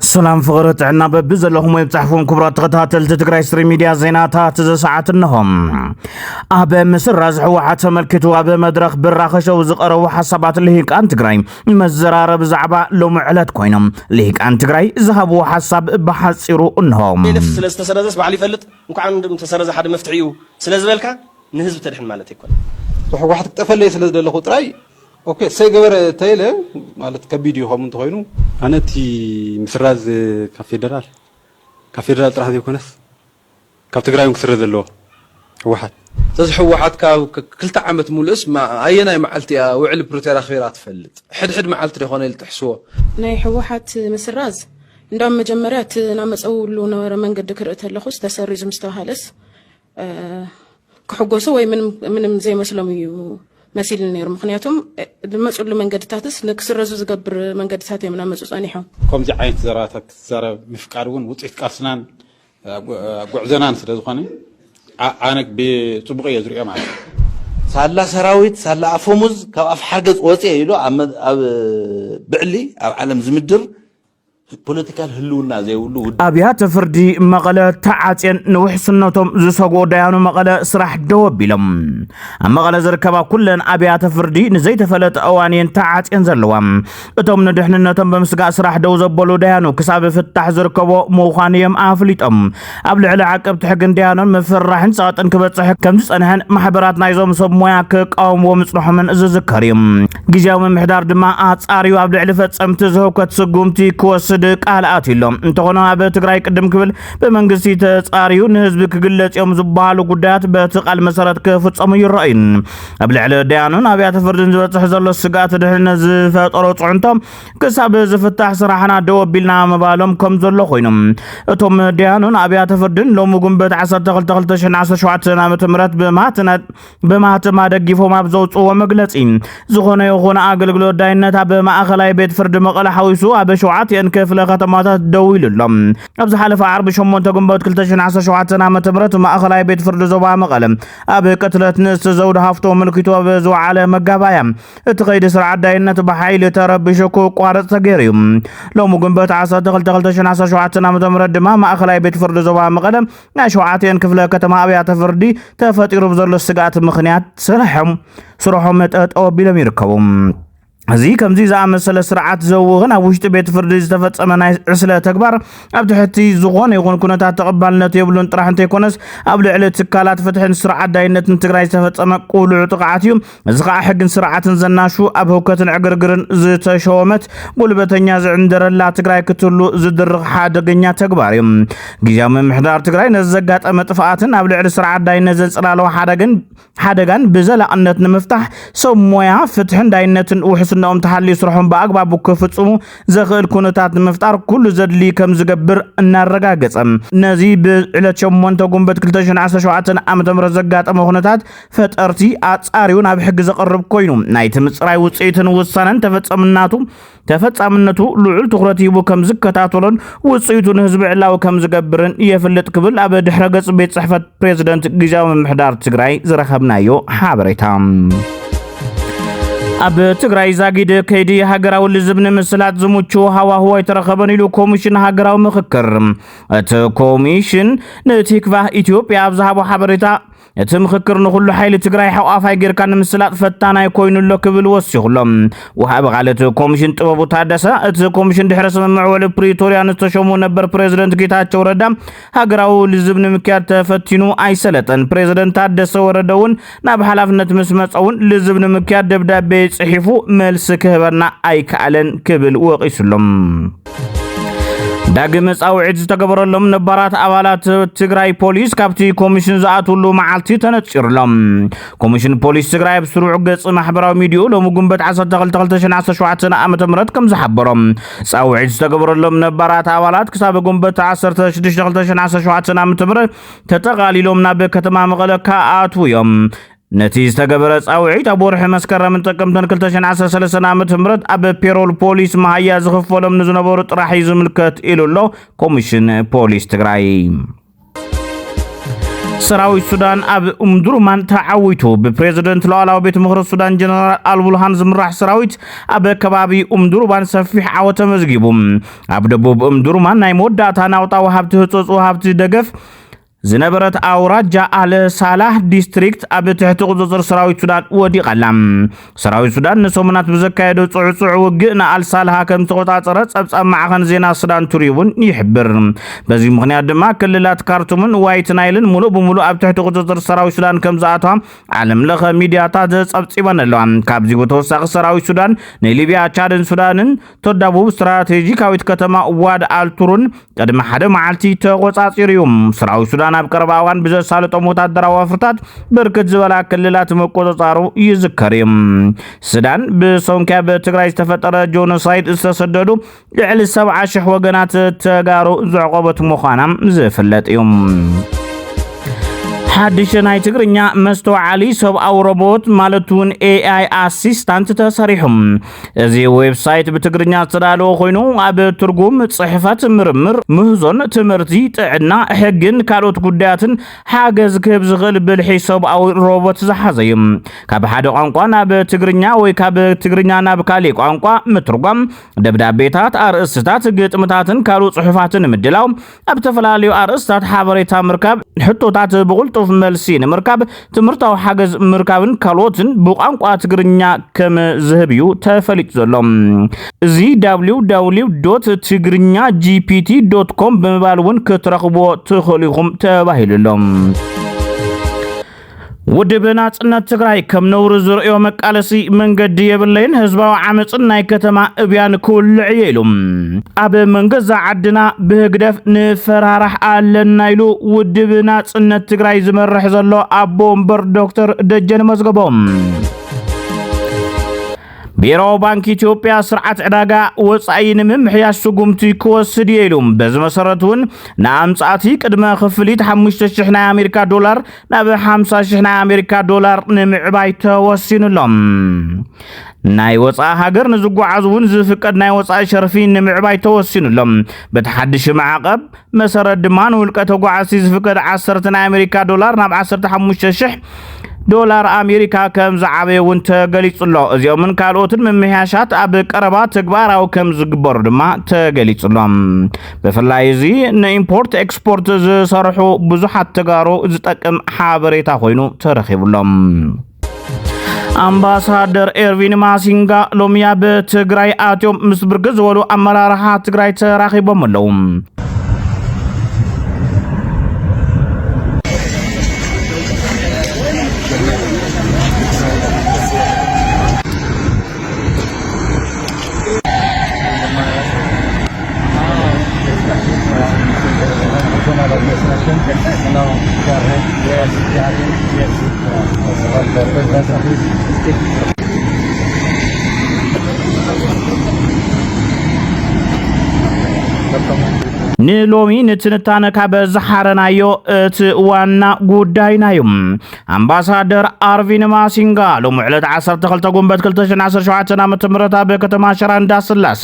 ሰላም ፍቕሪ ጥዕና በቢ ዘለኹም ወይ ብጻሕፉም ክቡራት ተኸታተልቲ ትግራይ ስትሪም ሚድያ ዜናታት እዚ ሰዓት እንሆ። ኣብ ምስራዝ ህወሓት ተመልኪቱ ኣብ መድረኽ ብራኸ ሸው ዝቐረቡ ሓሳባት ልሂቃን ትግራይ መዘራረቢ ዛዕባ ሎሚ ዕለት ኮይኖም ልሂቃን ትግራይ ዝሃብዎ ሓሳብ ብሓጺሩ እንሆ። ቴሌፍ ስለ ዝተሰረዘስ ባዕሉ ይፈልጥ። እንኳዕ ተሰረዘ ሓደ መፍትሒ እዩ ስለ ዝበልካ ንህዝቢ ተድሕን ማለት ኣይኮነን። ህወሓት ክጠፈለይ ስለ ዝደለኹ ጥራይ ኦኬ ሰይ ገበረ ተይለ ማለት ከቢድ እዩ። ከምኡ እንተኾይኑ ኣነ እቲ ምስራዝ ካብ ፌደራል ካብ ፌደራል ጥራሕ ዘይኮነስ ካብ ትግራይ እውን ክስረዝ ዘለዎ ህወሓት። ስለዚ ህወሓት ካብ ክ- ክልተ ዓመት ሙሉእስ ማ- ኣየናይ መዓልቲ እያ ውዕሊ ፕሪቶርያ ኣኽቢራ ትፈልጥ? ሕድሕድ መዓልቲ ዶ ይኾነ ኢሉ ጥሕስዎ? ናይ ህወሓት ምስራዝ እንዳም መጀመርያ እቲ ናመፀውሉ ነበረ መንገዲ ክርኢ ተለኹስ ተሰሪዙ ምስ ተባሃለስ ክሕጎሱ ወይ ምንም ዘይመስሎም እዩ መሲል ነይሩ። ምክንያቱም ዝመፅሉ መንገድታትስ ንክስረዙ ዝገብር መንገድታት እዮም ናመፁ ፀኒሖም። ከምዚ ዓይነት ዘረባታት ክትዛረብ ምፍቃድ እውን ውፅኢት ቃልስናን ጉዕዞናን ስለ ዝኾነ ኣነ ብፅቡቅ እየ ዝሪኦ ማለት እዩ። ሳላ ሰራዊት ሳላ ኣፈሙዝ ካብ ኣፍ ሓርገፅ ወፅየ ኢሉ ኣብ ብዕሊ ኣብ ዓለም ዝምድር ፖለቲካል ህልውና ዘይብሉ ውድብ። ኣብያተ ፍርዲ መቐለ ተዓፅየን ንውሕስነቶም ዝሰግኡ ዳያኑ መቐለ ስራሕ ደው ኣቢሎም። ኣብ መቐለ ዝርከባ ኩለን ኣብያተ ፍርዲ ንዘይተፈለጠ እዋን እየን ተዓፅየን ዘለዋ። እቶም ንድሕንነቶም ብምስጋእ ስራሕ ደው ዘበሉ ዳያኑ ክሳብ ፍታሕ ዝርከቦ ምዃኑ እዮም ኣፍሊጦም። ኣብ ልዕሊ ዓቀብቲ ሕግን ዳያኑን ምፍርራሕን ፀቕጥን ክበፅሕ ከም ዝፀንሐን ማሕበራት ናይዞም ሰብ ሞያ ክቃወምዎ ምፅንሖምን ዝዝከር እዩ። ግዝያዊ ምምሕዳር ድማ ኣፃርዩ ኣብ ልዕሊ ፈፀምቲ ዝህውከት ስጉምቲ ክወስድ ቃል ኣትዩ ኣሎ። እንተኾነ ኣብ ትግራይ ቅድም ክብል ብመንግስቲ ተፃርዩ ንህዝቢ ክግለፅ እዮም ዝበሃሉ ጉዳያት በቲ ቃል መሰረት ክፍፀሙ ይረኣዩ። ኣብ ልዕሊ ዳያኑን ኣብያተ ፍርድን ዝበፅሕ ዘሎ ስግኣት ድሕነት ዝፈጠሮ ፅዕንቶ ክሳብ ዝፍታሕ ስራሕና ደው ኣቢልና ምባሎም ከም ዘሎ ኮይኖም እቶም ዳያኑን ኣብያተ ፍርድን ሎሚ ጉንበት ዓሰርተ ክልተ ክልተ ሽሕን ዓሰርተ ሸውዓተን ዓመተ ምህረት ብማህትና ብማህተማ ደጊፎም ኣብ ዘውፅዎ መግለፂ ዝኾነ ይኹን ኣገልግሎት ዳይነት ኣብ ማእኸላይ ቤት ፍርዲ መቐለ ሓዊሱ ኣብ ሸውዓቲአን ክፍለ ከተማታት ደው ኢሉ ኣሎ። ኣብ ዝሓለፈ ዓርቢ ሸሞንተ ግንቦት ክልተ ሽሕን ዓሰርተ ሸውዓተን ዓመተ ምህረት ማእኸላይ ቤት ፍርዲ ዞባ መቐለ ኣብ ቅትለት ንእስቲ ዘውዲ ሃፍቶ ምልኪቱ ኣብ ዝወዓለ መጋባያ እቲ ኸይዲ ስርዓት ዳይነት ብሓይሊ ተረቢሹ ክቋረፅ ተገይሩ እዩ። ሎሚ ግንቦት ዓሰርተ ክልተ ክልተ ሽሕን ዓሰርተ ሸውዓተን ዓመተ ምህረት ድማ ማእኸላይ ቤት ፍርዲ ዞባ መቐለ ናይ ሸውዓቲአን ክፍለ ከተማ ኣብያተ ፍርዲ ተፈጢሩ ብዘሎ ስግኣት ምኽንያት ስርሖም ስርሖም ጠጠው ኣቢሎም ይርከቡ። እዚ ከምዚ ዝኣመሰለ ስርዓት ዘውኽን ኣብ ውሽጢ ቤት ፍርዲ ዝተፈጸመ ናይ ዕስለ ተግባር ኣብ ትሕቲ ዝኾነ ይኹን ኩነታት ተቐባልነት የብሉን ጥራሕ እንተይኮነስ ኣብ ልዕሊ ትካላት ፍትሕን ስርዓት ዳይነትን ትግራይ ዝተፈጸመ ቁሉዕ ጥቕዓት እዩ። እዚ ከዓ ሕግን ስርዓትን ዘናሹ ኣብ ህውከትን ዕግርግርን ዝተሸወመት ጉልበተኛ ዝዕንደረላ ትግራይ ክትህሉ ዝድርኽ ሓደገኛ ተግባር እዩ። ግዝያዊ ምምሕዳር ትግራይ ነዚ ዘጋጠመ ጥፍኣትን ኣብ ልዕሊ ስርዓት ዳይነት ዘንፅላለው ሓደግን ሓደጋን ብዘላቕነት ንምፍታሕ ሰብ ሞያ ፍትሕን ዳይነትን ውሕስናኦም ተሓልዩ ስርሖም ብኣግባቡ ክፍፅሙ ዘኽእል ኩነታት ንምፍጣር ኩሉ ዘድሊ ከም ዝገብር እናረጋገፀ ነዚ ብዕለት ሸሞንተ ጉንበት ክልተ ሽሕን ዓሰርተ ሸውዓተን ዓመተ ምህረት ዘጋጠመ ኩነታት ፈጠርቲ ኣፃርዩ ናብ ሕጊ ዘቕርብ ኮይኑ ናይቲ ምፅራይ ውፅኢትን ውሳነን ተፈፀምናቱ ተፈጻምነቱ ልዑል ትኹረት ሂቡ ከም ዝከታተሎን ውፅኢቱ ንህዝቢ ዕላዊ ከም ዝገብርን የፍልጥ ክብል ኣብ ድሕረ ገጽ ቤት ጽሕፈት ፕሬዝደንት ግዝያዊ ምምሕዳር ትግራይ ዝረኸብናዮ ሓበሬታ። ኣብ ትግራይ ዛጊድ ከይዲ ሃገራዊ ልዝብ ንምስላጥ ዝምቹ ሃዋህው ኣይተረኸበን ኢሉ ኮሚሽን ሃገራዊ ምኽክር። እቲ ኮሚሽን ንቲክቫህ ኢትዮጵያ ኣብ ዝሃቦ ሓበሬታ እቲ ምኽክር ንኹሉ ሓይሊ ትግራይ ሓቋፋይ ጌርካ ንምስላጥ ፈታናይ ኮይኑ ኣሎ ክብል ወሲኹ ኣሎ። ወሃቢ ቃል እቲ ኮሚሽን ጥበቡ ታደሰ እቲ ኮሚሽን ድሕሪ ስምምዕ ውዕሊ ፕሪቶርያ ንዝተሸሙ ነበር ፕሬዝደንት ጌታቸው ረዳ ሃገራዊ ልዝብ ንምክያድ ተፈቲኑ ኣይሰለጠን። ፕሬዝደንት ታደሰ ወረደ እውን ናብ ሓላፍነት ምስ መፀ እውን ልዝብ ንምክያድ ደብዳቤ ፅሒፉ መልሲ ክህበና ኣይከኣለን ክብል ወቒሱ ኣሎ። ዳግም ፃውዒት ዝተገበረሎም ነባራት ኣባላት ትግራይ ፖሊስ ካብቲ ኮሚሽን ዝኣትውሉ መዓልቲ ተነፂሩሎም። ኮሚሽን ፖሊስ ትግራይ ኣብ ስሩዕ ገፅ ማሕበራዊ ሚዲዮ ሎሚ ጉንበት ዓሰርተ ክልተ ክልተ ሽሕን ዓሰርተ ሸውዓተን ዓመተ ምህረት ከም ዝሓበሮ ፃውዒት ዝተገበረሎም ነባራት ኣባላት ክሳብ ጉንበት ዓሰርተ ሽዱሽተ ክልተ ሽሕን ዓሰርተ ሸውዓተን ዓመተ ምህረት ተጠቓሊሎም ናብ ከተማ መቐለ ክኣትዉ እዮም። ነቲ ዝተገበረ ፃውዒት ኣብ ወርሒ መስከረምን ጥቅምትን ክልተ ሽሕን ዓሰርተ ሰለስተን ዓመተ ምህረት ኣብ ፔሮል ፖሊስ መሃያ ዝኽፈሎም ንዝነበሩ ጥራሕ እዩ ዝምልከት ኢሉ ኣሎ ኮሚሽን ፖሊስ ትግራይ። ሰራዊት ሱዳን ኣብ ኡምዱርማን ተዓዊቱ። ብፕሬዝደንት ሉዓላዊ ቤት ምኽሪ ሱዳን ጀነራል ኣልቡርሃን ዝምራሕ ሰራዊት ኣብ ከባቢ ኡምዱርማን ሰፊሕ ዓወት ተመዝጊቡ። ኣብ ደቡብ ኡምዱርማን ናይ መወዳእታ ናውጣ ወሃብቲ ህጹጽ ወሃብቲ ደገፍ ዝነበረት ኣውራጃ ኣል ሳላህ ዲስትሪክት ኣብ ትሕቲ ቁጽጽር ሰራዊት ሱዳን ወዲቓ ኣላ። ሰራዊት ሱዳን ንሰሙናት ብዘካየዶ ጽዕጹዕ ውግእ ንኣል ሳላሃ ከም ዝተቖጻጸረ ጸብጻብ ማዕኸን ዜና ሱዳን ትሪቡን ይሕብር። በዚ ምኽንያት ድማ ክልላት ካርቱምን ዋይት ናይልን ሙሉእ ብሙሉእ ኣብ ትሕቲ ቁጽጽር ሰራዊት ሱዳን ከም ዝኣተዋ ዓለም ለኸ ሚድያታት ጸብጺበን ኣለዋ። ካብዚ ብተወሳኺ ሰራዊት ሱዳን ንሊብያ፣ ቻድን ሱዳንን ተዳቡብ ስትራቴጂካዊት ከተማ ዋድ ኣልቱሩን ቅድሚ ሓደ መዓልቲ ተቖጻጺሩ እዩ። ሰራዊት ሱዳን ኣብ ቀረባ እዋን ብዘሳለጦም ወታደራዊ ወፍርታት ብርክት ዝበላ ክልላት ምቁጽጻሩ ይዝከር እዩ። ሱዳን ብሰንኪ ኣብ ትግራይ ዝተፈጠረ ጆኖሳይድ ዝተሰደዱ ልዕሊ ሰብዓ ሽሕ ወገናት ተጋሩ ዘዕቆበት ምዃና ዝፍለጥ እዩ። ሓድሽ ናይ ትግርኛ መስተውዓሊ ሰብኣዊ ሮቦት ማለት እውን ኤ ኣይ ኣሲስታንት ተሰሪሑ። እዚ ዌብሳይት ብትግርኛ ዝተዳለወ ኮይኑ ኣብ ትርጉም፣ ጽሕፈት፣ ምርምር፣ ምህዞን፣ ትምህርቲ፣ ጥዕና፣ ሕግን ካልኦት ጉዳያትን ሓገዝ ክህብ ዝኽእል ብልሒ ሰብኣዊ ሮቦት ዝሓዘ እዩ። ካብ ሓደ ቋንቋ ናብ ትግርኛ ወይ ካብ ትግርኛ ናብ ካሊእ ቋንቋ ምትርጓም፣ ደብዳቤታት፣ ኣርእስትታት፣ ግጥምታትን ካልእ ጽሑፋትን ንምድላው፣ ኣብ ዝተፈላለዩ ኣርእስታት ሓበሬታ ምርካብ፣ ሕቶታት ብቕልጡፍ መልሲ ንምርካብ፣ ትምህርታዊ ሓገዝ ምርካብን ካልኦትን ብቋንቋ ትግርኛ ከም ዝህብ እዩ ተፈሊጡ ዘሎ። እዚ www ትግርኛ ጂፒቲ ዶት ኮም ብምባል እውን ክትረኽብዎ ትኽእሉ ኢኹም ተባሂሉ ኣሎ። ውድብ ናጽነት ትግራይ ከም ነውሪ ዝርእዮ መቃለሲ መንገዲ የብለይን፣ ህዝባዊ ዓመፅን ናይ ከተማ እብያን ክውልዕ እየ ኢሉ። ኣብ መንገዛ ዓድና ብህግደፍ ንፈራራሕ ኣለና ኢሉ ውድብ ናጽነት ትግራይ ዝመርሕ ዘሎ ኣቦ ወንበር ዶክተር ደጀን መዝገቦም። ቢሮ ባንክ ኢትዮጵያ ስርዓት ዕዳጋ ወጻኢ ንምምሕያሽ ስጉምቲ ክወስድ እየ ኢሉ። በዚ መሰረት እውን ንኣምጻእቲ ቅድመ ክፍሊት ሓሙሽተ ሽሕ ናይ ኣሜሪካ ዶላር ናብ ሓምሳ ሽሕ ናይ ኣሜሪካ ዶላር ንምዕባይ ተወሲኑሎም። ናይ ወጻኢ ሃገር ንዝጓዓዙ እውን ዝፍቀድ ናይ ወጻኢ ሸርፊ ንምዕባይ ተወሲኑሎም። በቲ ሓድሽ ማዕቐብ መሰረት ድማ ንውልቀ ተጓዓዝቲ ዝፍቀድ ዓሰርተ ናይ ኣሜሪካ ዶላር ናብ ዓሰርተ ሓሙሽተ ሽሕ ዶላር ኣሜሪካ ከም ዝዓበየ እውን ተገሊጹ ኣሎ። እዚኦምን ካልኦትን ምምሕያሻት ኣብ ቀረባ ተግባራዊ ከም ዝግበሩ ድማ ተገሊጹ ኣሎ። ብፍላይ እዚ ንኢምፖርት ኤክስፖርት ዝሰርሑ ብዙሓት ተጋሩ ዝጠቅም ሓበሬታ ኮይኑ ተረኺቡ ኣሎ። ኣምባሳደር ኤርቪን ማሲንጋ ሎሚ ኣብ ትግራይ ኣትዮም ምስ ብርክት ዝበሉ ኣመራርሓ ትግራይ ተራኺቦም ኣለዉ። ንሎሚ ንትንታነ ካብ ዝሓረናዮ እቲ ዋና ጉዳይና እዩ። ኣምባሳደር ኣርቪን ማሲንጋ ሎም ዕለት ዓሰርተ ክልተ ጉንበት ክልተ ሽሕን ዓሰርተ ሸውዓተን ዓመተ ምህረት ኣብ ከተማ ሽረ እንዳስላሰ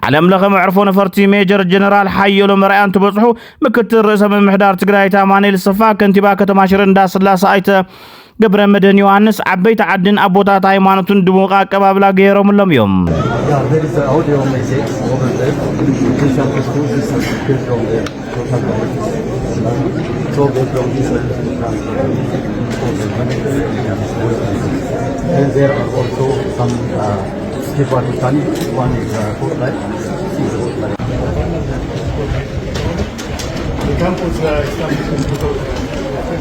ዓለም ለኸ መዕርፎ ነፈርቲ ሜጀር ጀነራል ሓየሎም ኣርኣያ እንትበጽሑ፣ ምክትል ርእሰ ምምሕዳር ትግራይ ኣማኑኤል ሰፋ፣ ከንቲባ ከተማ ሽረ እንዳስላሰ ኣይተ ገብረ መድህን ዮሃንስ፣ ዓበይቲ ዓድን ኣቦታት ሃይማኖትን ድሙቕ ኣቀባብላ ገይሮምሎም እዮም። Yeah, there is a audio message over there. This one is good, this one is good from there. So they from this one. And there are also some, uh, people who can, one is, uh, hotline. Is hotline. The camp was, uh, established in two thousand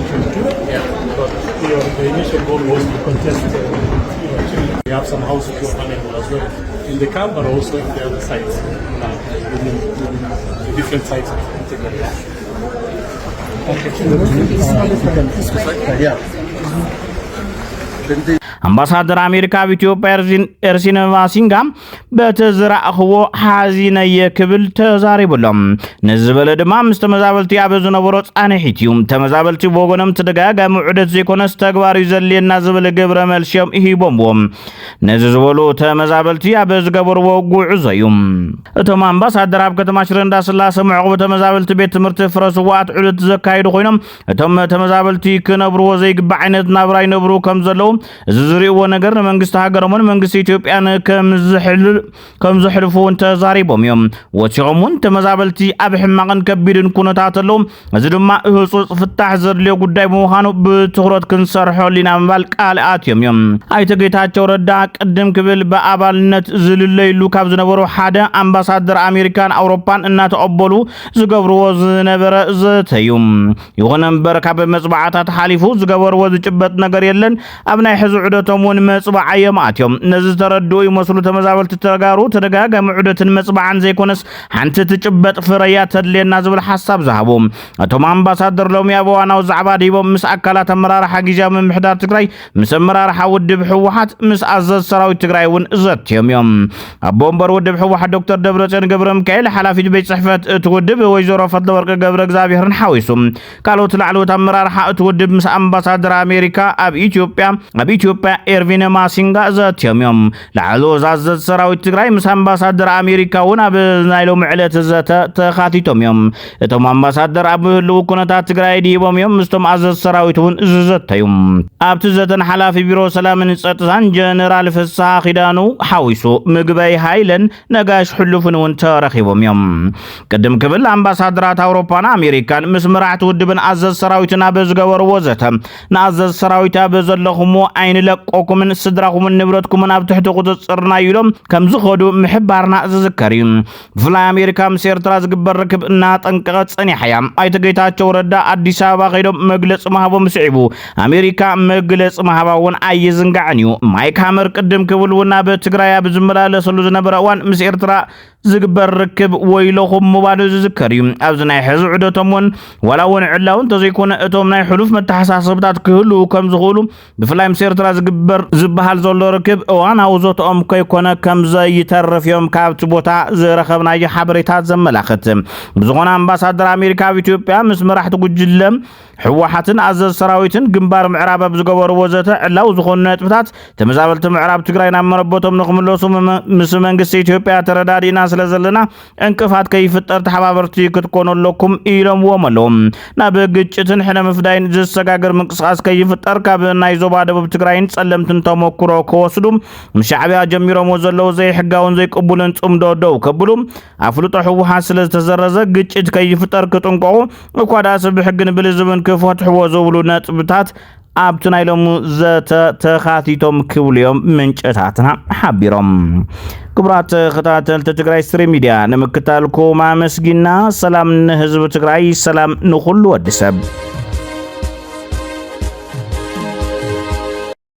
twenty-two, yeah, but, you know, the initial goal was to contest, uh, you know, children. We have some houses who are vulnerable as well in the camp, but also in the other sites now, within, within the different sites of Tigray. Yeah. ኣምባሳደር ኣሜሪካ ኣብ ኢትዮጵያ ኤርሲን- ኤርሲን ማሲንጋ በቲ ዝረኣኽዎ ሓዚነየ ክብል ተዛሪቡ ኣሎ። ነዚ ዝበለ ድማ ምስ ተመዛበልቲ ኣብ ዝነበሮ ፃንሒት እዩ። ተመዛበልቲ ብወገኖም ተደጋጋሚ ዑደት ዘይኮነስ ተግባር እዩ ዘድልየና ዝብል ግብረ መልሲ እዮም ሂቦምዎ። ነዚ ዝበሉ ተመዛበልቲ ኣብ ዝገበርዎ ጉዕዞ እዩ። እቶም ኣምባሳደር ኣብ ከተማ ሽረ እንዳስላሰ መዕቆቢ ተመዛበልቲ ቤት ትምህርቲ ፍረ ስዋኣት ዑደት ዘካየዱ ኮይኖም፣ እቶም ተመዛበልቲ ክነብርዎ ዘይግባእ ዓይነት ናብራ ይነብሩ ከም ዘለዉ፣ እዚ ዝርእይዎ ነገር ንመንግስቲ ሃገሮምን መንግስቲ ኢትዮጵያን ከም ዝሕል- ከም ዘሕልፉ እውን ተዛሪቦም እዮም። ወሲኾም እውን ተመዛበልቲ ኣብ ሕማቕን ከቢድን ኩነታት ኣለዉ። እዚ ድማ ህጹጽ ፍታሕ ዘድልዮ ጉዳይ ብምዃኑ ብትኹረት ክንሰርሐሉ ኢና ምባል ቃል ኣትዮም እዮም። ኣይተ ጌታቸው ረዳ ቅድም ክብል ብኣባልነት ዝልለይሉ ካብ ዝነበሩ ሓደ ኣምባሳደር ኣሜሪካን ኣውሮፓን እናተቐበሉ ዝገብርዎ ዝነበረ ዘተ እዩ። ይኹን እምበር ካብ መጽባዕታት ሓሊፉ ዝገበርዎ ዝጭበጥ ነገር የለን። ኣብ ናይ ሕዚ ዑደቶም እውን መጽባዓ እዮም ኣትዮም። ነዚ ዝተረድኡ ይመስሉ ተመዛበልቲ ተጋሩ ተደጋጋሚ ዑደትን መጽባዓን ዘይኮነስ ሓንቲ ትጭበጥ ፍረያ ተድልየና ዝብል ሓሳብ ዝሃቡ። እቶም ኣምባሳደር ሎሚ ኣብ እዋናዊ ዛዕባ ዲቦም ምስ ኣካላት ኣመራርሓ ግዝያዊ ምምሕዳር ትግራይ፣ ምስ ኣመራርሓ ውድብ ህወሓት፣ ምስ ኣዘዝ ሰራዊት ትግራይ እውን ዘትዮም እዮም። ኣቦ ወንበር ውድብ ህወሓት ዶክተር ደብረጽዮን ገብረ ሚካኤል፣ ሓላፊት ቤት ጽሕፈት እቲ ውድብ ወይዘሮ ፈትለወርቅ ገብረ እግዚኣብሔርን ሓዊሱ ካልኦት ላዕለዎት ኣመራርሓ እቲ ውድብ ምስ ኣምባሳደር ኣሜሪካ ኣብ ኢትዮጵያ ኣብ ኢትዮጵያ ኤርቪን ማሲንጋ ዘትዮም እዮም። ላዕለዎት ኣዘዝ ሰራዊት ትግራይ ምስ ኣምባሳደር ኣሜሪካ እውን ኣብ ናይ ሎሚ ዕለት ዘተ ተኻቲቶም እዮም። እቶም ኣምባሳደር ኣብ ህልው ኩነታት ትግራይ ድሂቦም እዮም ምስቶም ኣዘዝ ሰራዊት እውን ዝዘተዩ። ኣብቲ ዘተን ሓላፊ ቢሮ ሰላምን ጸጥታን ጀነራል ፍስሓ ኪዳኑ ሓዊሱ ምግበይ ሃይለን ነጋሽ ሕሉፍን እውን ተረኺቦም እዮም። ቅድም ክብል ኣምባሳደራት ኣውሮፓን ኣሜሪካን ምስ መራሕቲ ውድብን ኣዘዝ ሰራዊትን ኣብ ዝገበርዎ ዘተ፣ ንኣዘዝ ሰራዊት ኣብ ዘለኹምዎ ኣይንለቀኩምን፣ ስድራኹምን ንብረትኩምን ኣብ ትሕቲ ቁፅፅርና እዩ ኢሎም ከም ዝኸዱ ምሕባርና ዝዝከር እዩ። ብፍላይ ኣሜሪካ ምስ ኤርትራ ዝግበር ርክብ እናጠንቀቐት ጸኒሓ እያ። ኣይተ ጌታቸው ረዳ ኣዲስ ኣበባ ከይዶም መግለፂ ምሃቦም ስዒቡ ኣሜሪካ መግለፂ ምሃባ እውን ኣይዝንጋዕን እዩ። ማይክ ሃመር ቅድም ክብል እውን ኣብ ትግራይ ኣብ ዝመላለሰሉ ዝነበረ እዋን ምስ ኤርትራ ዝግበር ርክብ ወይለኹም ምባሉ ዝዝከር እዩ። ኣብዚ ናይ ሕዚ ዑደቶም እውን ዋላ እውን ዕላዊ እንተዘይኮነ እቶም ናይ ሕሉፍ መተሓሳሰብታት ክህልዉ ከም ዝኽእሉ ብፍላይ ምስ ኤርትራ ዝግበር ዝበሃል ዘሎ ርክብ እዋናዊ ዘተኦም ከይኮነ ከም ዘይተርፍ እዮም ካብቲ ቦታ ዝረኸብናዮ ሓበሬታት ዘመላኽት። ብዝኾነ ኣምባሳደር ኣሜሪካ ኣብ ኢትዮጵያ ምስ መራሕቲ ጉጅለ ህወሓትን ኣዘዝ ሰራዊትን ግንባር ምዕራብ ኣብ ዝገበርዎ ዘተ ዕላዊ ዝኾኑ ነጥብታት ተመዛበልቲ ምዕራብ ትግራይ ናብ መረበቶም ንክምለሱ ምስ መንግስቲ ኢትዮጵያ ተረዳዲእና ስለ ዘለና እንቅፋት ከይፍጠር ተሓባበርቲ ክትኮኑ ኣለኩም ኢሎምዎም ኣለዉ። ናብ ግጭትን ሕነ ምፍዳይን ዝሰጋገር ምንቅስቃስ ከይፍጠር ካብ ናይ ዞባ ደቡብ ትግራይን ጸለምትን ተመክሮ ክወስዱ ምስ ሻዕብያ ጀሚሮምዎ ዘለዉ ዘይሕጋውን ዘይቅቡልን ጽምዶ ደው ከብሉ ኣፍልጦ ህወሓት ስለ ዝተሰረዘ ግጭት ከይፍጠር ክጥንቀቑ እኳ ደኣስ ብሕግን ብልዝብን ክፈትሕዎ ዝብሉ ነጥብታት ኣብቲ ናይ ሎሚ ዘተ ተኻቲቶም ክብሉ እዮም ምንጭታትና ሓቢሮም። ክቡራት ተኸታተልቲ ትግራይ ስትሪም ሚድያ ንምክታልኩም ኣመስጊና። ሰላም ንህዝቢ ትግራይ፣ ሰላም ንኹሉ ወዲ ሰብ።